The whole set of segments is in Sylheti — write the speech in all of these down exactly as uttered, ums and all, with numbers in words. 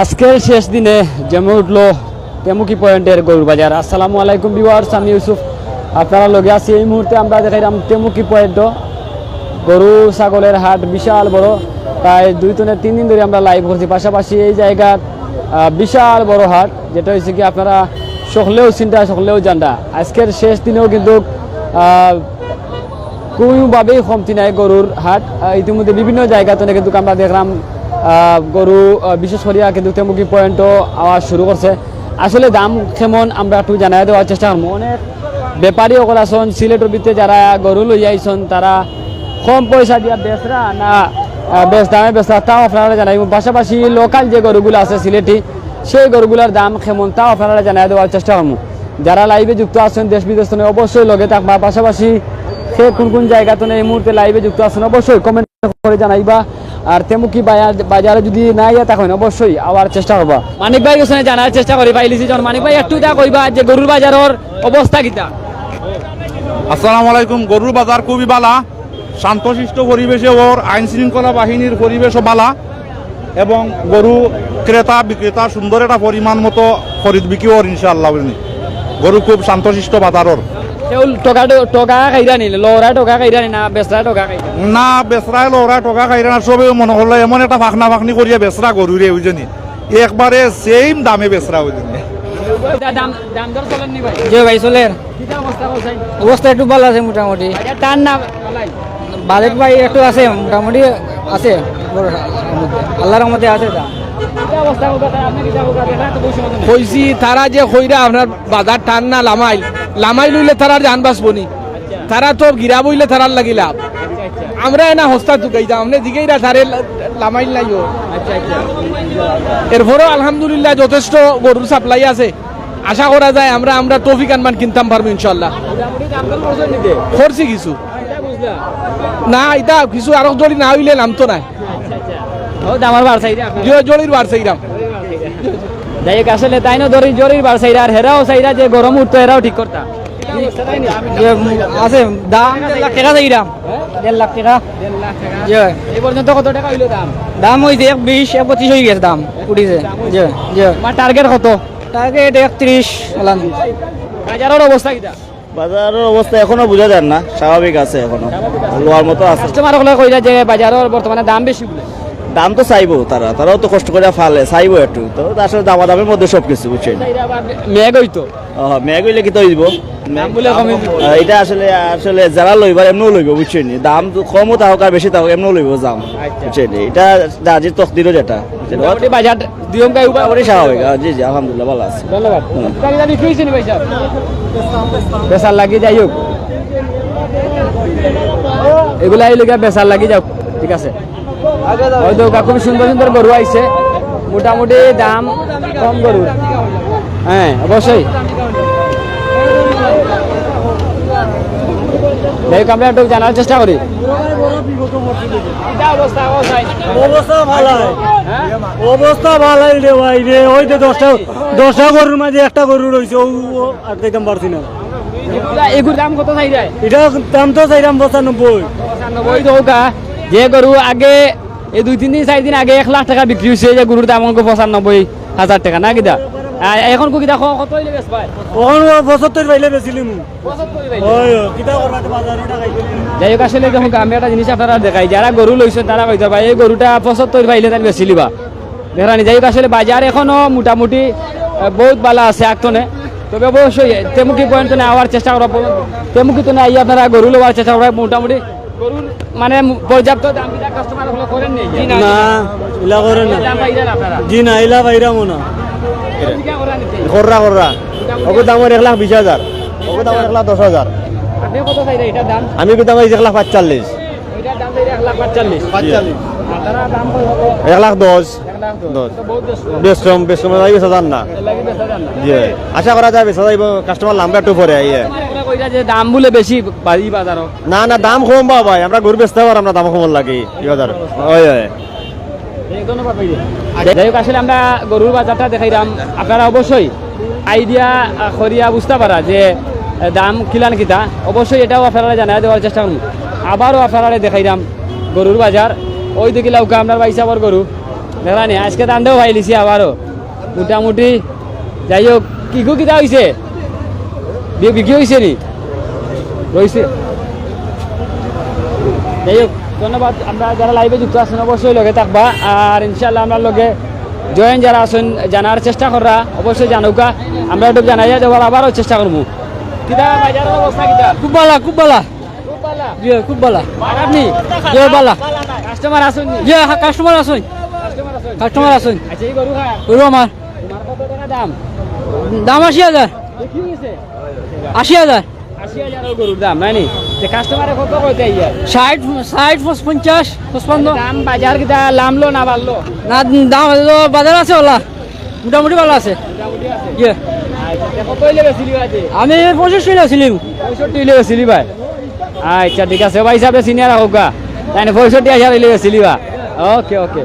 আজকের শেষ দিনে জমে উঠলো তেমুকি পয়েন্টের গরুর বাজার। আসসালামু আলাইকুম ভিউয়ার্স, আমি ইউসুফ, আপনারা লগে আছি। এই মুহূর্তে আমরা দেখাইলাম তেমুকি পয়েন্টও গরু ছাগলের হাট বিশাল বড়, প্রায় দুই তনে তিন দিন ধরে আমরা লাইভ করছি। পাশাপাশি এই জায়গার আহ, বিশাল বড় হাট, যেটা হয়েছে কি আপনারা সকলেও চিন্তা সকলেও জানরা। আজকের শেষ দিনেও কিন্তু আহ, কোনোভাবেই কমতি নাই গরুর হাট। আহ, ইতিমধ্যে বিভিন্ন জায়গা তনে কিন্তু আমরা দেখলাম আহ, গরু আহ, বিশেষ করিয়া কিন্তু তেমুকি পয়েন্টও আওয়া শুরু করছে। আসলে দাম কেমন আমরা একটু জানাই দেওয়ার চেষ্টা করবো। অনেক ব্যাপারী অকল আছইন, সিলেটর ভিতরে যারা গরু লইয়া আইছইন, তারা কম পয়সা দিয়া বেচরা না আহ, বেশ দামে বেচরা, তাও আপনারা জানাইব। পাশাপাশি লোকাল যে গরুগুলো আছে সিলেটি, সেই গরুগুলোর দাম কেমন, তাও আপনারা জানাই দেওয়ার চেষ্টা করবো। যারা লাইভে যুক্ত আছেন দেশ বিদেশ তনে, অবশ্যই লগে থাকবা। পাশাপাশি সে কোন কোন জায়গা তনে এই মুহূর্তে লাইভে যুক্ত আছেন, অবশ্যই কমেন্ট করে জানাইবা। আর তেমুকি বায়া-, বাজারে যদি না ইয়া থাকেন, অবশ্যই আওয়ার চেষ্টা করবা। মানিক ভাই ওখানে জানার চেষ্টা করি, পাইলিছি জন। মানিক ভাই, একটু তা কইবা যে গরুর বাজারের অবস্থা কিতা? আসসালামু আলাইকুম। গরুর বাজার খুবই ভালা, শান্তশিষ্ট পরিবেশে ওর, আইন শৃঙ্খলা বাহিনীর পরিবেশও ভালা এবং গরু ক্রেতা বিক্রেতা সুন্দর একটা পরিমাণ মতো খরিদ বিক্রি ওর ইনশাআল্লাহ। বুঝলি, গরু খুব শান্তশিষ্ট বাজারর। কেউ টকা ট-, টকা খাইরা নিলে, লড়া টকা খাইরা নি না, বেচরা টকা খাইরা? না, বেচরায় লড়া টকা খাইরা না, সবে মনে করলে এমন একটা ফাঁকনা ফাঁকনি করিয়া বেচরা গরু রে, বুঝলি, একবারে সেম দামে বেচরা, বুঝলি। দাম, দাম দর চলেন নি ভাই? জি ভাই, চলের। কিতা অবস্থা কও চাই? অবস্থা একটু ভালা আছে মোটামুটি। আচ্ছা, টান না, ভালাই? বাজেট ভাই একটু আছে, মোটামুটি আছে। আল্লাহর রহমতে আছে দাম। কিতা অবস্থা কও ভাই? আপনি কিতা কও ভাই? দেখা তো বসে মতন। কইছি, তারা যে কইরা আপনার বাজার টান না লামাইল, লামাইল অইলে তারার জান বাঁচবো নি। আচ্ছা। তারা তো গিরা বইলে তারার লাগি লাভ। আচ্ছা, আচ্ছা। আমরা এনা হস্তা তুকাইতাম, আপনি দিকেইরা তারে লা-, লামাইল নাইও। আচ্ছা, আচ্ছা। এরপরেও আলহামদুলিল্লাহ যথেষ্ট গরুর সাপ্লাই আছে। আশা করা যায় আমরা, আমরা তৌফিক আনমান কিনতাম পারবো ইনশাআল্লাহ। মোটামুটি দাম দর করছেন নিতে? করছি কিছু। এটা বুঝলাম। না, এটা কিছু আরো জড়ি না হইলে নামতো না। আচ্ছা, আচ্ছা। ও, দামার বার চাইরা আপনার? জি, জড়ির বার চাইরাম। যাই হোক, আসলে তাইনও দড়ি জড়ির বার চাইরা, আর হেরাও চাইরা যে গরম উঠতো, এরাও ঠিক করতা। এটা অবস্থা তাই না? যে, উম, আছে, দাম দেড় লাখ টাকা চাইরাম। হ্যাঁ? দেড় লাখ টাকা। দেড় লাখ টাকা। জি। এই পর্যন্ত কত টাকা হইলো দাম? দাম হইছে এক বিশ, এক পঁচিশ হয়ে গেছে দাম, উঠিছে। জি, জি। তোমার টার্গেট কত? টার্গেট একত্রিশ, ওলান। বাজারের অবস্থা কিতা? বাজারের অবস্থা এখনো বুঝা যায় না, স্বাভাবিক আছে এখনো, লোয়ার মতো আছে। কাস্টমার অকলে কইরা যে বাজারের বর্তমানে দাম বেশি বলে। দাম তো চাইবো তারা, তারাও তো কষ্ট করে ফালে, চাইবো একটু। তো আসলে দামাদামের মধ্যে সবকিছু, বুঝছেন? এটা আবার মেঘ হইতো। ও, মেঘ হইলে কিতা হইবো? দাম বলে কমে দিবো। আহ, এটা আসলে, আসলে যারা লইবার এমনেও লইবো, বুঝছেন নি? দাম তো কমও থাকুক আর বেশি থাকুক, এমনেও লইবো দাম, আচ্ছা। বুঝছেন নি? এটা রাজির তকদিরও যেটা, বুঝছেন? মোটামুটি বাজার দিয়ম গাই উপরে মোটামুটি স্বাভাবিক, আহ, জি, জি, আলহামদুলিল্লাহ, ভালো আছে। ধন্যবাদ। হুম। এটা কিতা বিক্রি হইছে নি ভাই সাহেব? বেচার লাগি, যাই হোক, এগুলা এই লোকে বেচার লাগি যাও, ঠিক আছে। হয়তো খুব সুন্দর সুন্দর গরু আইছে, মোটামুটি দাম কম গরু। হ্যাঁ, অবশ্যই। যাই হোক, আমরা একটু জানার চেষ্টা করি। অবস্থা ভালাই, অবস্থা ভালাই রে ভাই রে। ওই যে দশটা, দশটা গরুর মাঝে একটা গরু রইছে, ও, ও আর দেখতাম পারছি না। এগুলা, এগুর দাম কত চাইরা? এটা দাম তো চাইরাম পঁচানব্বই। পঁচানব্বই তো হোক, যে গরু আগে এই দুই তিন দিন, চার দিন আগে এক লাখ টাকা বিক্রি হইছে, যে গরুর দাম অঙ্ক পঁচানব্বই হাজার টাকা না কিতা? আর এখন কো কিতা ক-, কত হইলে বেচবায়? ওখানে পঁচাত্তর পাইলে বেচিলিমু। পঁচাত্তর পাইলে? ওই, ওই, কিতা করবা তো বাজারে টাকা দিলে? যাই হোক, আসলে দেখো, আমি একটা জিনিস আপনারা দেখাই, যারা গরু লইছেন তারা কইতা পারবা, এই গরুটা পঁচাত্তর পাইলে তাই বেচিলিবা। দেখরানি, যাই হোক, আসলে বাজার এখনো মোটামুটি, আহ, বহুত ভালা আছে আগতনে। তবে অবশ্যই তেমুকি পয়েন্ট তনে আওয়ার চেষ্টা করবা, তেমুকি তনে আইয়া আপনারা গরু লওয়ার চেষ্টা করবা। মোটামুটি গরুর মানে পর্যাপ্ত দাম বিধায় কাস্টমার অকলে করেন নি? জি না। না, ইলা করেন না। দাম পাইরা না আপনারা? জি না, ইলা পাইরামও না। বিক্রি করা নিতে? কররা, কররা। মোটামুটি ওগো দাম অর এক লাখ বিশ হাজার। ওগো দাম অর এক লাখ দশ হাজার। আপনি কত চাইরা এটার দাম? আমি কইতাম এই এক লাখ পাঁচচল্লিশ। এটার দাম চাইরা এক লাখ পাঁচচল্লিশ। পাঁচচল্লিশ। আপনারা দাম কত? এক লাখ দশ। এক লাখ দশ। দশ। তো বহুত বেশি। বেশ কম, বেশ কম, আমি বেচা যার না। এর লাগি বেচা যার না। জি। আশা করা যায় বেচা যাইব, কাস্টমার লাম্বা একটু পরে আইয়ে। কাস্টমার কইরা যে দাম বলে বেশি বা-, ই বাজারও। না, না, দাম কম বা ভাই, আমরা গরু বেচতে পারতাম না, দাম কম লাগে, ই বাজার। ওই, ওই। ধন্যবাদ ভাই। যাই হোক, আসলে আমরা গরুর বাজারটা দেখাইলাম, আপনারা অবশ্যই আইডিয়া, আহ, করিয়া বুঝতা পাররা যে, আহ, দাম কিলান কিতা, অবশ্যই এটাও আপনারা জানাই দেওয়ার চেষ্টা করমু। আবারও আপনারা দেখাইলাম গরুর বাজার, ওই দেখিলাউক্কা আপনার ভাই সাহেবর গরু। দেখলানি, আজকে তান্ডব পাইলিছি আবারও। মোটামুটি, যাই হোক, কিগু কিতা অইছে? বি-, বিক্রি অইছে নি? রইছে? যাই হোক, ধন্যবাদ। আমরা যারা live-এ যুক্ত আছেন, অবশ্যই লগে থাকবা। আর ইনশাআল্লাহ আমরার লগে join যারা আছেন, জানার চেষ্টা কররা, অবশ্যই জানউক্কা। আমরা একটু জানাইয়া দেওয়ার আবারও চেষ্টা করমু। কিতা বাজারর অবস্থা কিতা? খুব ভালা, খুব ভালা। খুব ভালা? জি, খুব ভালা। খারাপ নি? জি, ভালা। Customer আছইন নি? জি, হ্যাঁ, customer আছইন। Customer আছইন? Customer আছইন। আচ্ছা, এই গরু কার? গরু আমার। তোমার কত টাকা দাম? দাম আশি হাজার। বিক্রি অইছে? আশি হাজার। আশি হাজার ওই গরুর দাম, নায় নি? যে customer-এ কত কইতে আইয়া? ষাট, ষাট, পঞ্চাশ, পঁচপান্ন। দাম বাজার কিতা লামলো না বাড়লো? না, দাম হলো বাজার আছে ওলা। মোটামুটি ভালা আছে। মোটামুটি আছে? ইয়ে। আচ্ছা, তে কত অইলে বেচিলিবা যে? আমি পঁয়ষট্টি অইলে বেচিলিমু। পঁয়ষট্টি অইলে বেচিলিবা? আচ্ছা, ঠিক আছে, ভাইসাবরে চিনিয়া রাখউক্কা। তাইন পঁয়ষট্টি হাজার অইলে বেচিলিবা? OK, OK।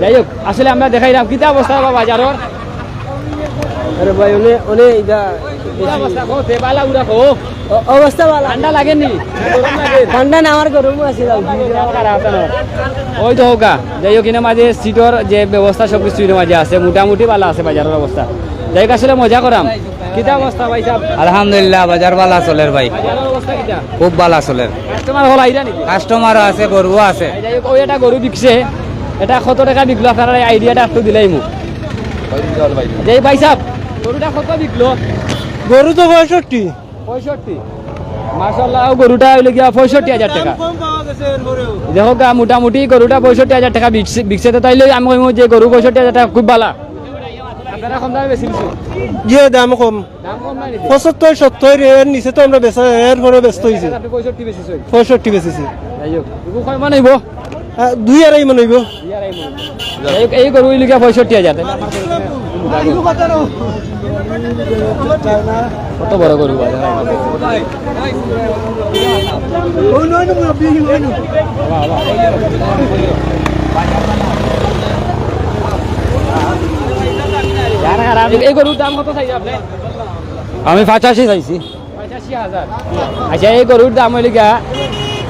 যাই হোক, আসলে আমরা দেখাইরাম কিতা অবস্থা বা বাজারর। আরে ভাই, অনে, অনে ইটা কিতা অবস্থা? কও, তে ভালা উড়া কও। অ-, অবস্থা ভালা। ঠান্ডা লাগে নি? গরম লাগে? ঠান্ডা না, আমার গরমও আছে, যাও। ওই তো হোকা, যাই হোক, ইনো মাঝে seat-র যে ব্যবস্থা সব কিছু ইনো মাঝে আছে, মোটামুটি ভালা আছে বাজারর অবস্থা। যাই হোক, আসলে মজা করাম, কিতা অবস্থা ভাইসাব? আলহামদুলিল্লাহ, বাজার ভালা চলের ভাই। বাজারর অবস্থা কিতা? খুব ভালা চলের। Customer হকল আইরা নি? Customer-ও আছে, গরুও আছে। যাই হোক, ওই একটা গরু বিকছে, এটা কত টাকা বিকলো আপনারা এই idea-টা একটু দিলাইমু। যে ভাইসাব, গরুটা কত বিকলো? গরু তো পঁয়ষট্টি। পঁয়ষট্টি। মাশাআল্লাহ, ও গরুটা অইলো গিয়া পঁয়ষট্টি হাজার টাকা। দাম কম পাওয়া গেছে এরপরেও। দেখো গা, মোটামুটি গরুটা পঁয়ষট্টি হাজার টাকা বিকছে, বিকছে তো তাইলে আমি কইমু যে গরু পঁয়ষট্টি হাজার টাকা খুব ভালা। আপনারা কম দামে বেশি দিচ্ছেন। জি, দাম কম। দাম কম নাই নি? পঁচাত্তর, সত্তর, এর নিচে তো আমরা বেচা, এরপরে বেচতে হইছে। আপনি পঁয়ষট্টি বেশি চলছে। পঁয়ষট্টি বেচেছি। যাই হোক, এগুলো কয় মন হইব? আহ, দুই আড়াই মন হইব। দুই আড়াই মন। যাই হোক, এই গরু অইলো গিয়া পঁয়ষট্টি হাজার। কত বড় গরু বাজার। এই গরুর দাম কত চাইছে আপনি? আমি পঁচাশি চাইছি। পঁচাশি হাজার। আচ্ছা, এই গরুর দাম অইলো গিয়া,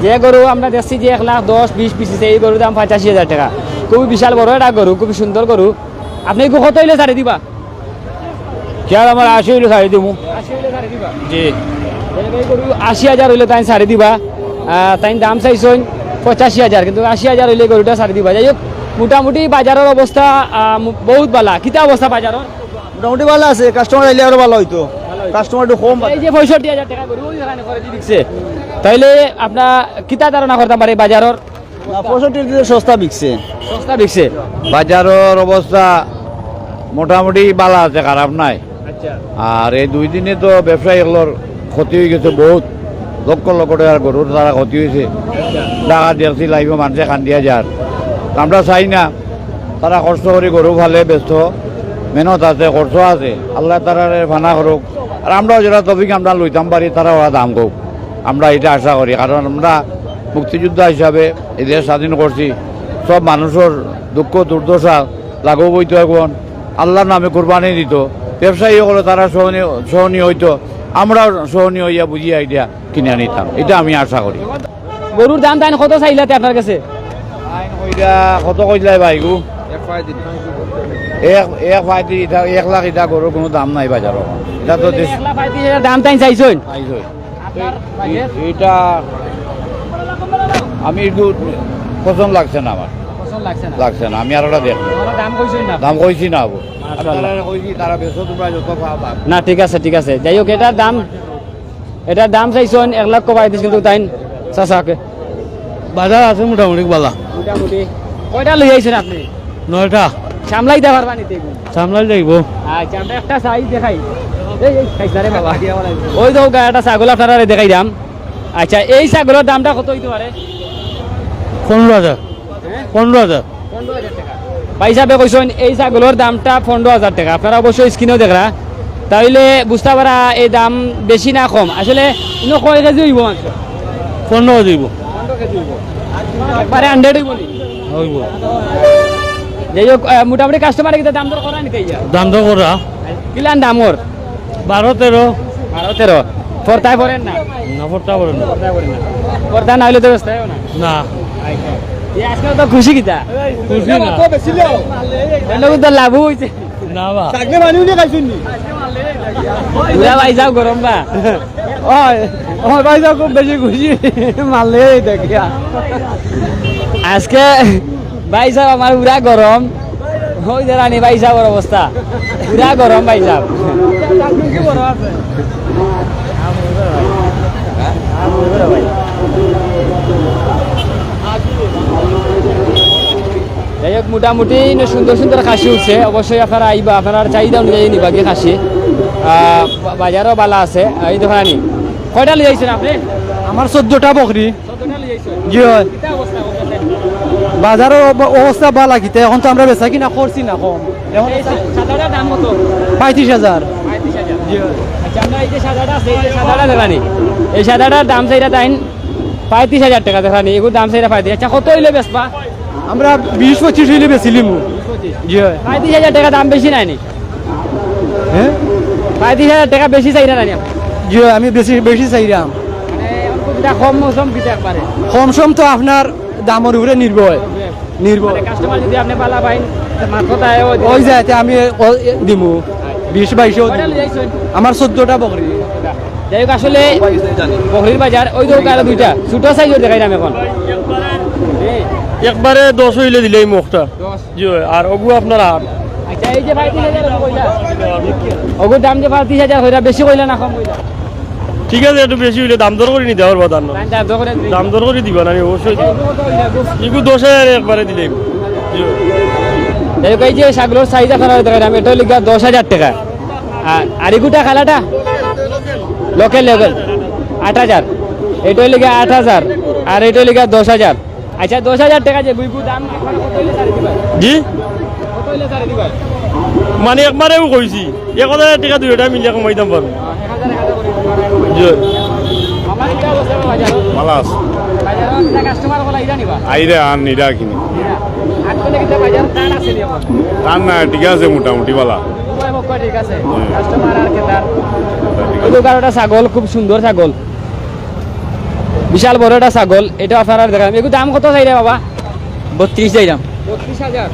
যে গরু আমরা দেখছি যে এক লাখ দশ, বিশ বেচছে, এই গরুর দাম পঁচাশি হাজার টাকা। খুবই বিশাল বড় একটা গরু, খুবই সুন্দর গরু। আপনি এগু কত অইলে ছাড়ি দিবা? কিয়ার আমার আশি অইলে ছাড়ি দিমু। আশি অইলে ছাড়ি দিবা? জি। এই গরু আশি হাজার অইলে তাইন ছাড়ি দিবা। আহ, তাইন দাম চাইছইন পঁচাশি হাজার, কিন্তু আশি হাজার অইলে গরুটা ছাড়ি দিবা। যাই হোক, মোটামুটি বাজারর অবস্থা, আহ, মু-, বহুত ভালা। কিতা অবস্থা বাজারর? মোটামুটি ভালা আছে, customer আইলে আরো ভালা অইতো। ভালা অইতো। Customer একটু কম। এই যে পঁয়ষট্টি হাজার টাকা গরু ওই দোকানে করে দিয়ে দিচ্ছে, তাইলে আপনার কিতা ধারণা করতাম পারে বাজারর? না, পঁয়ষট্টি দিতে সস্তা বিকছে। সস্তা বিকছে। বাজারর অবস্থা মোটামুটি ভালা আছে, খারাপ নাই। আচ্ছা। আর এই দুই দিনে তো ব্যবসায়ী অকলর ক্ষতি অই গেছে বহুত, লক্ষ লক্ষ টাকার গরুর তারা ক্ষতি অইছে। আচ্ছা। ঢাকা দেখছি live-ও মানষে কান্দিয়া যার। আমরা চাই না, তারা কষ্ট করি গরু ফালে, ব্যস্ত, মেহনত আছে, খরচ আছে। আল্লায় তারারে ফানা করুক। আর আমরাও যেটা তৌফিক আমরা লইতাম পারি, তারা ওরা দাম কউক। আমরা ইটা আশা করি, কারণ আমরা মুক্তিযোদ্ধা হিসাবে এই দেশ স্বাধীন করছি। সব মানুষর দুঃখ দুর্দশা লাঘব অইতো, এখন আল্লার নামে কুরবানি দিতো। ব্যবসায়ী অকলে তারা সহনীয়, সহনীয় অইতো, আমরাও সহনীয় অইয়া বুঝিয়া ইটা কিনিয়া নিতাম, ইটা আমি আশা করি। গরুর দাম তাইন কত চাইলাতে আপনার কাছে? তাইন কইলা, কত কইলা ভাইগু? এক পঁয়ত্রিশ। এক, এক পঁয়ত্রিশ, ইটা এক লাখ, ইটা গরুর কুনু দাম নাই বাজারো। ইটা তো দেশ এক লাখ পঁয়ত্রিশ হাজার দাম তাইন চাইছইন? চাইছইন। আপনার বাজেট? ইটা আমি একটু পছন্দ লাগছে না আমার। পছন্দ লাগছে না? লাগছে না, আমি আরোটা দেখমু। আমরা দাম কইছইন না? দাম কইছি না অবো। মাশাআল্লাহ। তারা কইছি, তারা বেচো, তোমরা যত পাও পাও। না, ঠিক আছে, ঠিক আছে। যাই হোক, এটার দাম এটার দাম চাইছইন এক লক্ষ পঁয়ত্রিশ, কিন্তু তাইন চাচাকে। বাজার আছে মোটামুটি ভালা। মোটামুটি। কয়টা লই আইছইন আপনি? নয়টা। সামলাই দিতা পারবা নি তে? সামলাই যাইব। আচ্ছা, আমরা একটা সাইজ দেখাই। এই, এই, খাইছ না রে বাবা। ওই তো গা একটা ছাগল আপনারারে দেখাইরাম। আচ্ছা, এই ছাগলর দামটা কত অইতে পারে? পনেরো হাজার। হ্যাঁ? পনেরো হাজার। পনেরো হাজার টাকা। ভাইসাবে কইছইন এই ছাগলর দামটা পনেরো হাজার টাকা। আপনারা অবশ্যই screen-ও দেখরা, তাইলে বুঝতা পারা এই দাম বেশি না কম। আসলে ইনো কয় কেজি অইব মাংস? পনেরো কেজি অইব। পনেরো কেজি অইব। একবারে hundred অইব নি? অইব। যাই হোক, আহ, মোটামুটি customer-এ কিতা দাম দর করা নি তে ইয়া? দাম দর করা। কিলান দাম ওর? বারো তেরো। বারো তেরো। পর্দায় পড়েন না? না, পর্দা পড়ে না। পর্দায় পড়েন না। পর্দা না অইলে তো বেচতা অইবো না। না। আচ্ছা। এ, আজকে তো খুশি কিতা? খুশি না। এর লগে তো লাভও হইছে। না বা। থাকলে মানুষ নিয়ে খাইছুন নি? পুরা ভাই সাহেব গরম বা। ওই, আমার ভাই সাহেব খুব বেশি খুশি। মারলে এই দেখিয়া। আজকে ভাই সাহেব আমার পুরা গরম। ওই যে রানী ভাই সাহেবর অবস্থা। পুরা গরম ভাই সাহেব। যাই হোক, মোটামুটি ইনো সুন্দর সুন্দর খাসি উঠছে। অবশ্যই আপনারা আইবা, আপনারার চাহিদা অনুযায়ী নিবা কি খাসি। আহ, বা-, বাজারও বালা আছে। এই দেখো আনি, কয়টা লই আইছেন আপনি? আমার চোদ্দটা বকরি। চোদ্দটা লই আইছেন? জি হয়। কিতা অবস্থা বলতেছেন? বাজারও অব-, অবস্থা বালা কিতা, এখন তো আমরা বেচা কিনা করছি না কম। এখন এই সা-, সাদাটার দাম কত? পঁয়ত্রিশ হাজার। পঁয়ত্রিশ হাজার। জি হয়। আচ্ছা, আমরা এই যে সাদাটা আছে, এই যে সাদাটা দেখানি, এই সাদাটার দাম চাইরা তাইন পঁয়ত্রিশ হাজার টেকা দেখানি, এগুর দাম চাইরা পঁয়ত্রিশ। আচ্ছা, কত হইলে বেচবা? আমরা বিশ পঁচিশ হইলে বেচিলিমু। জি হয়। পঁয়ত্রিশ হাজার টেকা দাম বেশি নায়নি? হ্যাঁ? পঁয়ত্রিশ হাজার টেকা বেশি চাইরা নানি আপনি? জি হয়, আমি বেশি, বেশি চাইরাম। মানে, এখন তো যেটা কম সম দিতে একবারে। কম সম তো আপনার দামর উপরে নির্ভর। নির্ভর। মানে, কাস্টমার যদি আপনি বালা পাইন, তো মাত্র তাই ওই দিন। ওই যাইতে আমি ও, এ, দিমু। বিশ বাইশও কয়টা দিমু। লই আইছেন? আমার চোদ্দটা বকরি। যাই হোক, আসলে বকরির বাজার, ওই তো আরো দুইটা। ছোট সাইজের দেখাইলাম এখন। একবারে দশ হইলে দিলেই মুখটা। দশ। জি হয়, আর ওগু আপনার আট। আচ্ছা, এই যে পঁয়ত্রিশ হাজার ওগু কইলা? ওগুর দাম যে পঁয়ত্রিশ হাজার কইলা, বেশি কইলা না কম কইলা? ঠিক আছে, একটু বেশি হইলে দাম দর করি নিতে পারবা তার না। দাম দর করে দিই। দাম দর করি দিবা না, আমি অবশ্যই দিবা। আচ্ছা, এগু কত কইলা? এগু দশ হাজার একবারে দিলে। জি হয়। এই, এই যে ছাগলর সাইজ আপনারা দেখাইলাম, এটা হইলো গিয়া দশ হাজার টেকা। আর, আর এগুটা কালাটা? Local, local. আট হাজার। এটা হইলো গিয়া আট হাজার। আর এটা হইলো গিয়া দশ হাজার। আচ্ছা, দশ হাজার টেকা যে গুইগু দাম, আপনারা কত হইলে ছাড়ি দিবা? জি? কত হইলে ছাড়ি দিবা? মানে একবারেউ কইছি, এক হাজার টেকা দুইটা মিলিয়া কমাইতাম পারমু। এক হাজার, এক হাজার করি কমাই দিবা। জি। মামা, কিতা অবস্থা বাজার? ভালা আছে। বাজার, কিতা কাস্টমার অকল আইরা নি বা? আইরা আর নিরা কিনি। আইরা। আজকে কিতা বাজার টান আছে নি এখন? টান না, ঠিক আছে, মোটামুটি ভালা। উভয় পক্ষ ঠিক আছে। হুম। কাস্টমার আর ক্রেতার। ঠিক আছে। এই দোকান ওটা ছাগল, খুব সুন্দর ছাগল। বিশাল বড় একটা ছাগল, এটা আপনারা দেখালাম। এগুর দাম কত চাইরা বাবা? বত্রিশ চাইরাম। বত্রিশ হাজার।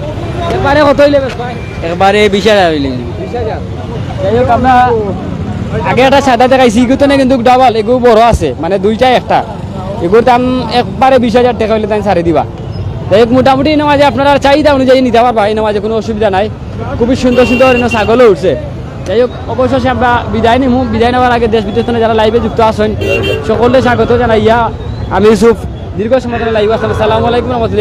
একবারে কত হইলে বেচবা? একবারে বিশ হাজার হইলে। বিশ হাজার। যাই হোক, আমরা আগে একটা সাদা দেখাইছি, এগু তো না কিন্তু ডাবল, এগু বড় আছে, মানে দুইটাই একটা। এগুর দাম একবারে বিশ হাজার টেকা হইলে তাইন ছাড়ি দিবা। যাই হোক, মোটামুটি ইনো মাঝে আপনারা চাহিদা অনুযায়ী নিতা পারবা, ইনো মাঝে কোনো অসুবিধা নাই। খুবই সুন্দর সুন্দর ইনো ছাগলও উঠছে। যাই হোক, অবশেষে আমরা বিদায় নিমু। বিদায় নেওয়ার আগে দেশ বিদেশ থেকে যারা live-এ যুক্ত আছেন, সকলকে স্বাগত জানাইয়া আমি ইউসুফ দীর্ঘ সময় ধরে live-এ আসলাম। আসসালামু আলাইকুম রহমতুল্লাহ।